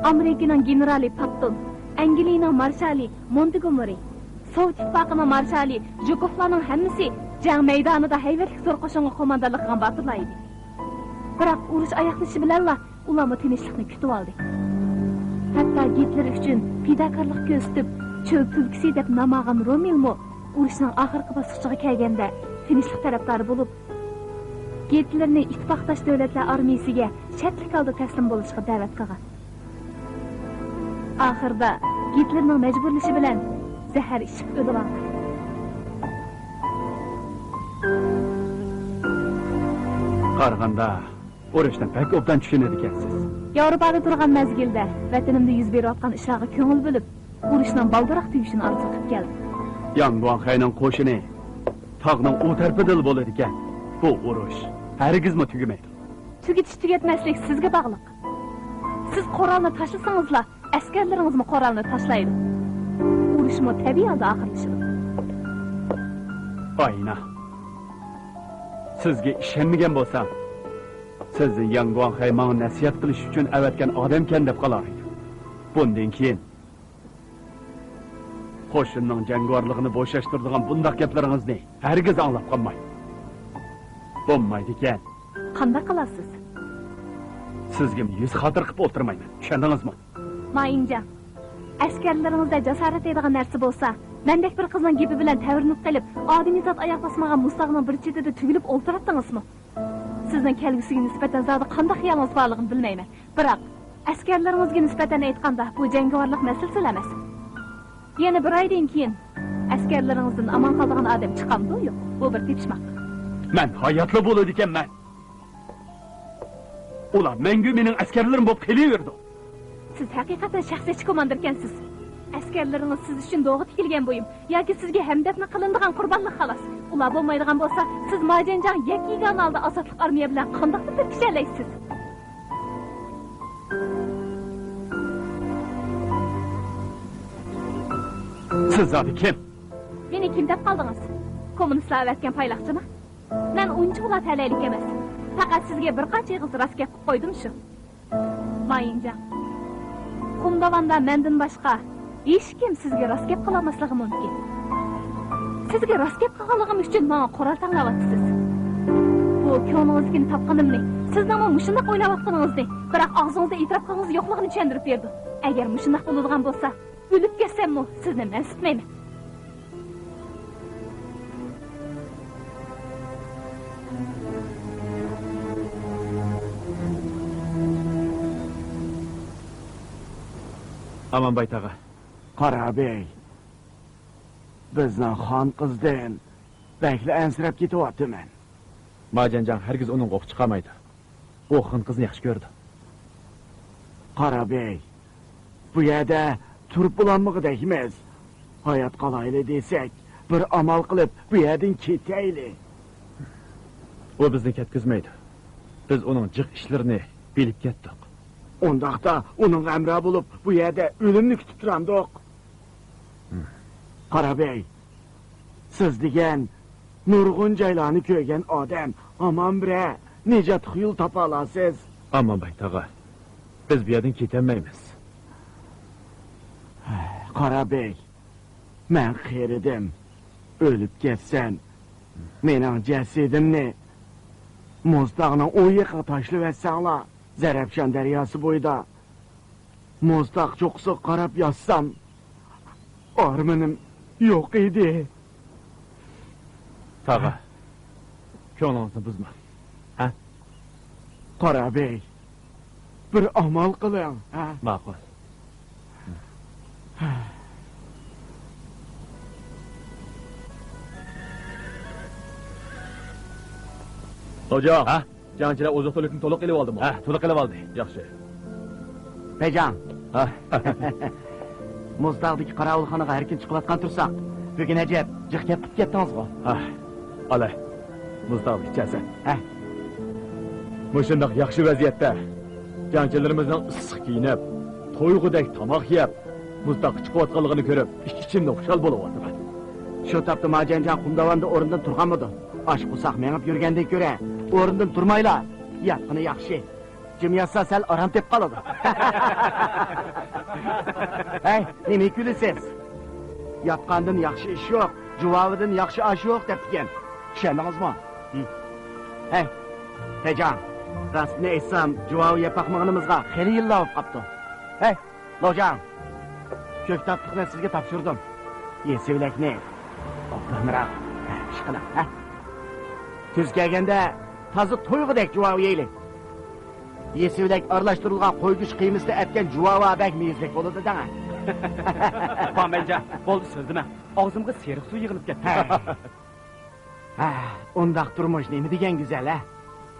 ئامېرىكىنىڭ گېنېرالى پاپتون، ئەنگلىيىنىڭ مارشالى مونتگومېرى، سوۋېت ئىتتىپاقىنىڭ مارشالى ژۇكوفلارنىڭ ھەممىسى جەڭ مەيدانىدا ھەيۋەتلىك زور قوشۇنغا قوماندانلىق قىلغان باتۇرلار ئىدى. بىراق ئۇرۇش ئاياغلىشىشى بىلەنلا ئۇلارمۇ تىنچلىقنى كۈتۈۋالدى. ھەتتا گىتلېر ئۈچۈن پىداكارلىق كۆرسىتىپ، چۆل تۈلكىسى دەپ نام ئالغان رومېلمۇ ئۇرۇشنىڭ ئاخىرقى باسقۇچىغا كەلگەندە تىنچلىق تەرەپدارى بولۇپ، گىتلېرنى ئىتتىپاقداش دۆلەتلەر ئارمىيىسىگە شەرتلىك ھالدا تەسلىم بولۇشقا دەۋەت قىلغان. ئاخىرىدا گىتلېرنىڭ مەجبۇرلىشى بىلەن زەھەر ئىچىپ ئۆلۈۋالغان. قارىغاندا، ئۇرۇشنى بەك ئوبدان چۈشىنىدىكەنسىز. ياۋروپادا تۇرغان مەزگىلدە ۋەتىنىمدە يۈز بېرىۋاتقان ئىشلارغا كۆڭۈل بۆلۈپ، ئۇرۇشنىڭ بالدۇرراق تۈگىشىنى ئارزۇ قىلىپ كەلدىم. ياڭ گۇاڭخەينىڭ قوشۇنى تاغنىڭ ئۇ تەرىپىدىلا بولىدىكەن. بۇ ئۇرۇش ھەرگىزمۇ تۈگىمەيدۇ. تۈگىتىش-تۈگەتمەسلىك سىزگە باغلىق. سىز قورالنى تاشلىسىڭىزلا، ئەسكەرلىرىڭىزمۇ قورالنى تاشلايدۇ. ئۇرۇشمۇ تەبىئىي ھالدا ئاخىرلىشىدۇ. ئاينا، سىزگە ئىشەنمىگەن بولسام، سىزنى ياڭ گۇاڭخەي ماڭا نەسىھەت قىلىش ئۈچۈن ئەۋەتكەن ئادەمكەن دەپ قالالايدۇ. بۇندىن كېيىن قوشۇننىڭ جەڭگىۋارلىقىنى بوشاشتۇرىدىغان بۇنداق گەپلىرىڭىزنى ھەرگىز ئاڭلاپ قالماي. بولمايدىكەن. قانداق قىلارسىز؟ سىزگىمۇ يۈز خاتىرە قىلىپ ئولتۇرمايمەن، چۈشەندىڭىزمۇ؟ مايىڭجاڭ، ئەسكەرلىرىڭىزدە جاسارەت دەيدىغان نەرسە بولسا، مەندەك بىر قىزنىڭ گېپى بىلەن تەۋرىنىپ قېلىپ، ئادىمىي زات ئاياغ باسمىغان مۇز تاغنىڭ بىر چېتىدە تۈگۈلۈپ ئولتۇراتتىڭىزمۇ؟ سىزنىڭ كەلگۈسىگە نىسبەتەن زادى قانداق خىيالىڭىز بارلىقىنى بىلمەيمەن. بىراق، ئەسكەرلىرىڭىزگە نىسبەتەن ئېيتقاندا، بۇ جەڭگىۋارلىق مەسىلىسىلا ئەمەس. يەنە بىر ئايدىن كېيىن ئەسكەرلىرىڭىزدىن ئامان قالىدىغان ئادەم چىقامدۇ، يوق؟ بۇ بىر تېپىشماق. مەن ھاياتلا بولىدىكەنمەن. ئۇلار مەڭگۈ مېنىڭ ئەسكەرلىرىم بولۇپ قېلىۋېرىدۇ. سىز ھەقىقەتەن شەخسىيەتچى كوماندىركەنسىز. ئەسكەرلىرىڭىز سىز ئۈچۈن دوغا تىكىلگەن بۇيۇم ياكى سىزگە ھەمدەردنە قىلىنىدىغان قۇربانلىق، خالاس. ئۇلار بولمايدىغان بولسا، سىز ماجەنجاڭ يەككە-يېگانە ھالدا ئازادلىق ئارمىيە بىلەن قانداقتۇر تىركىشەلەيسىز؟ سىز زادى كىم؟ مېنى كىم دەپ قالدىڭىز؟ كوممۇنىستلار ئەۋەتكەن پايلاقچىمۇ؟ مەن ئۇنچىۋالا تەلەيلىك ئەمەس. پەقەت سىزگە بىر قانچە ئېغىز راست گەپ قىلىپ قويدۇم شۇ. مايىڭجاڭ، قۇمداۋاندا مەندىن باشقا ھېچكىم سىزگە راست گەپ قىلالماسلىقى مۇمكىن. سىزگە راست گەپ قىلغانلىقىم ئۈچۈن ماڭا قورال تەڭلەۋاتىسىز. بۇ كۆڭلىڭىزدىكىنى تاپقىنىمنى، سىزنىڭمۇ مۇشۇنداق ئويلاۋاتقىنىڭىزنى، بىراق ئاغزىڭىزدا ئېتىراپ قىلغىڭىز يوقلۇقىنى چۈشەندۈرۈپ بېرىدۇ. ئەگەر مۇشۇنداق بولىدىغان بولسا، ئۆلۈپ كەتسەممۇ سىزنى مەنسىتمەيمەن. ئامانباي تاغا. قارابېي، بىزنىڭ خان قىزدىن بەكلا ئەنسىرەپ كېتىۋاتىمەن. ماجەنجاڭ ھەرگىز ئۇنىڭغا ئوق چىقارمايدۇ. ئۇ خان قىزنى ياخشى كۆرىدۇ. قارابېي، بۇ يەردە تۇرۇپ بولالمىغۇدەكمىز. ھايات قالايلى دېسەك، بىر ئامال قىلىپ بۇ يەردىن كېتەيلى. ئۇ بىزنى كەتكۈزمەيدۇ. بىز ئۇنىڭ جىق ئىشلىرىنى بىلىپ كەتتۇق. ئۇنداقتا ئۇنىڭغا ھەمراھ بولۇپ بۇ يەردە ئۆلۈمنى كۈتۈپ تۇرامدۇق؟ قارابېي، سىز دېگەن نۇرغۇن جايلارنى كۆرگەن ئادەم، ھامان بىرەر نىجاتلىق يول تاپالارسىز. ئامانباي تاغا، بىز بۇ يەردىن كېتەلمەيمىز. قارابېي، مەن قېرىدىم. ئۆلۈپ كەتسەم، مېنىڭ جەسىتىمنى مۇزتاغنىڭ ئۇ يېقىغا تاشلىۋەتسەڭلار، زەرەپشان دەرياسى بويىدا مۇزتاغ چوققىسىغا قاراپ ياتسام، ئارمىنىم يوق ئىدى. تاغا، كۆڭلىڭىزنى بۇزماڭ. ھە؟ قارا بەگ، بىر ئامال قىلىڭ، ھە؟ ماقۇل. خوجا. ھە؟ جەڭچىلەر ئوزۇق-تۈلۈكنى تولۇق ئېلىۋالدىمۇ؟ ھە، تولۇق ئېلىۋالدى. ياخشى. پەيجاڭ. ھە. مۇزتاغدىكى قاراۋۇلخانىغا ھەرىكىن چىقىۋاتقان تۇرساق، بۈگۈن ئەجەب جىق گەپ قىلىپ كەتتىڭىزغۇ؟ ھە، ئالاي. مۇزتاغدا ئىچەرسەن. ھە. مۇشۇنداق ياخشى ۋەزىيەتتە جەڭچىلىرىمىزنىڭ ئىسسىق كىيىنىپ، تويغۇدەك تاماق يەپ، مۇزتاغقا چىقىۋاتقانلىقىنى كۆرۈپ، ئىچ-ئىچىمدىن خۇشال بولۇۋاتىمەن. شۇ تاپتا ماجەنجان قۇمداۋاندا ئورنىدىن تۇرغانمىدى؟ ئاچ قورساق مېڭىپ يۈرگەندىن كۆرە، ئورنىدىن تۇرمايلا ياتقىنى ياخشى. جىم ياتسا سەل ئارام تېپىپ قالىدۇ. ھەي، نېمە كۈلىسىز؟ ياتقاندىن ياخشى ئىش يوق، جۇۋاۋىدىن ياخشى ئاش يوق دەپتىكەن. چۈشەندىڭىزمۇ؟ ھەي، پەيجاڭ، راستىنى ئېيتسام، جۇۋاۋى يەپ باقمىغىنىمىزغا خېلى يىللار بولۇپ قاپتۇ. ھەي، لوجاڭ، كۆكتاتلىقنى سىزگە تاپشۇردۇم. يېسىۋىلەكنى ئوبدانراق ئىش قىلىڭ، ھە؟ كۈز كەلگەندە تازا تويغۇدەك جۇۋاۋى يەيلى. يېسىۋىلەك ئارىلاشتۇرۇلغان قوي گۆشى قىيمىسىدا ئەتكەن جۇۋاۋا بەك مېزىلىك بولىدۇ دەڭە. بامەنجان، بولدى سۆزلىمە. ئاغزىمغا سېرىق سۇ يىغىلىپ كەتتى. ھە. ھە، ئۇنداق تۇرمۇش نېمە دېگەن گۈزەل، ھە؟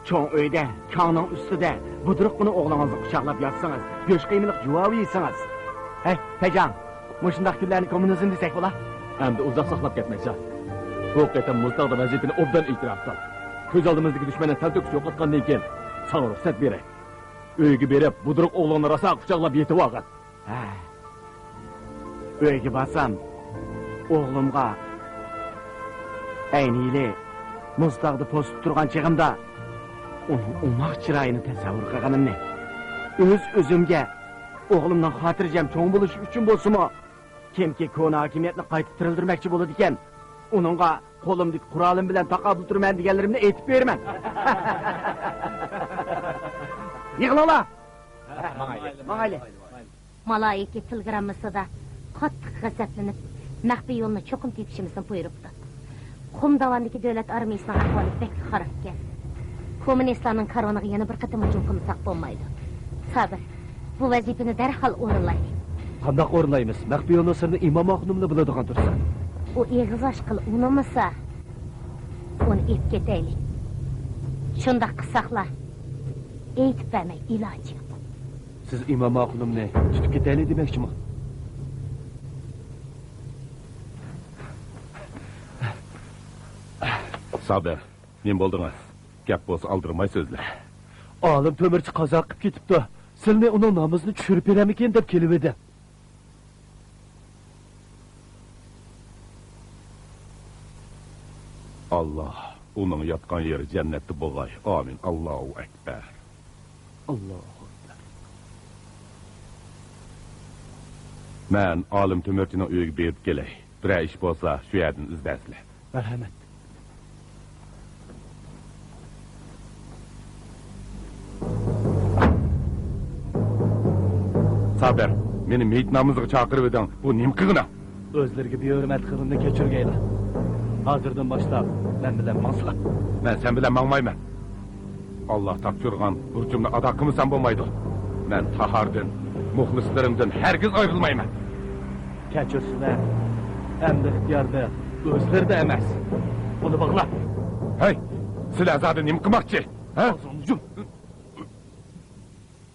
چوڭ ئۆيدە، كاڭنىڭ ئۈستىدە بۇدرۇققىنە ئوغلىڭىزنى قۇچاقلاپ ياتسىڭىز، گۆش قىيمىلىق جۇۋاۋا يېسىڭىز. ھەي، پەيجاڭ، مۇشۇنداق كۈنلەرنى كوممۇنىزم دېسەك بولا؟ ئەمدى ئۇزاق ساقلاپ كەتمەيسەن. بۇ قېتىم مۇزتاغدا ۋەزىپىنى ئوبدان ئېتىراپ قىل. كۆز ئالدىمىزدىكى دۈشمەننى تەلتۆكۈس يوقاتقاندىن كېيىن، ساڭا رۇخسەت بېرەي. ئۆيگە بېرىپ، بۇدرۇق ئوغلۇڭنى راسا قۇچاقلاپ يېتىۋالغىن. ھە. ئۆيگە بارسام، ئوغلۇمغا ئەينى يىلى مۇزتاغدا پوستىدا تۇرغان چېغىمدا ئۇنىڭ ئوماق چىرايىنى تەسەۋۋۇر قىلغىنىمنى، ئۆز-ئۆزۈمگە ئوغلۇمنىڭ خاتىرجەم چوڭ بولۇشى ئۈچۈن بولسىمۇ، كىمكى كونا ھاكىمىيەتنى قايتا تىرىلدۈرمەكچى بولىدىكەن، ئۇنىڭغا قولۇمدىكى قورالىم بىلەن تاقابىل تۇرىمەن دېگەنلىرىمنى ئېيتىپ بېرىمەن. يىغىلىڭلار! ماڭايلى. ماڭايلى. مالايىكە تېلېگراممىسىدا قاتتىق غەزەپلىنىپ، مەخپىي يولنى چوقۇم تېپىشىمىزنى بۇيرۇپتۇ. قۇمداۋاندىكى دۆلەت ئارمىيىسىنىڭ ئەھۋالى بەك خارابكەن. كوممۇنىستلارنىڭ كارۋىنىغا يەنە بىر قېتىم ھۇجۇم قىلمىساق بولمايدۇ. سابىر، بۇ ۋەزىپىنى دەرھال ئورۇنلايلى. قانداق ئورۇنلايمىز؟ مەخپىي يولنىڭ سىرىنى ئىمام ئاخۇنۇملا بىلىدىغان تۇرسا. ئۇ ئېغىز ئاچقىلى ئۇنىمىسا، ئۇنى ئېلىپ كېتەيلى. شۇنداق قىلساقلا، ئېيتىپ بەرمەي ئىلاجى يوق. سىز ئىمام ئاخۇنۇمنى تۇتۇپ كېتەيلى دېمەكچىمۇ؟ سابىر، نېمە بولدىڭىز؟ گەپ بولسا ئالدىرىماي سۆزلە. ئالىم تۆمۈرچى قازا قىلىپ كېتىپتۇ. سىلنى ئۇنىڭ نامىزىنى چۈشۈرۈپ بېرەرمىكىن دەپ كېلىۋىدىم. ئاللا ئۇنىڭ ياتقان يېرى جەننەتتە بولغاي. ئامىن. ئاللاھۇ ئەكبەر. ئاللاھۇ ئەكبەر. مەن ئالىم تۆمۈرچىنىڭ ئۆيىگە بېرىپ كېلەي. بىرەر ئىش بولسا، شۇ يەردىن ئىزدەرسىلەر. مەرھەمەت. سابىر، مېنى مېيىت نامىزىغا چاقىرىۋىدىڭ. بۇ نېمە قىلغىنىڭ؟ ئۆزلىرىگە بىھۆرمەت قىلغىنىمنى كەچۈرگەيلا. ھازىردىن باشلاپ مەن بىلەن ماڭسىلا. مەن سەن بىلەن ماڭمايمەن. ئاللا تاپشۇرغان بۇرچۇمنى ئادا قىلمىسام بولمايدۇ. مەن تاھاردىن، مۇخلىسلىرىمدىن ھەرگىز ئايرىلمايمەن. كەچۈرسىلە، ئەمدى ئىختىيارلىق ئۆزلىرىدە ئەمەس. بۇنى باغلا. ھەي، سىلەر زادى نېمە قىلماقچى؟ ھە؟ ئاغزىڭنى يۇم.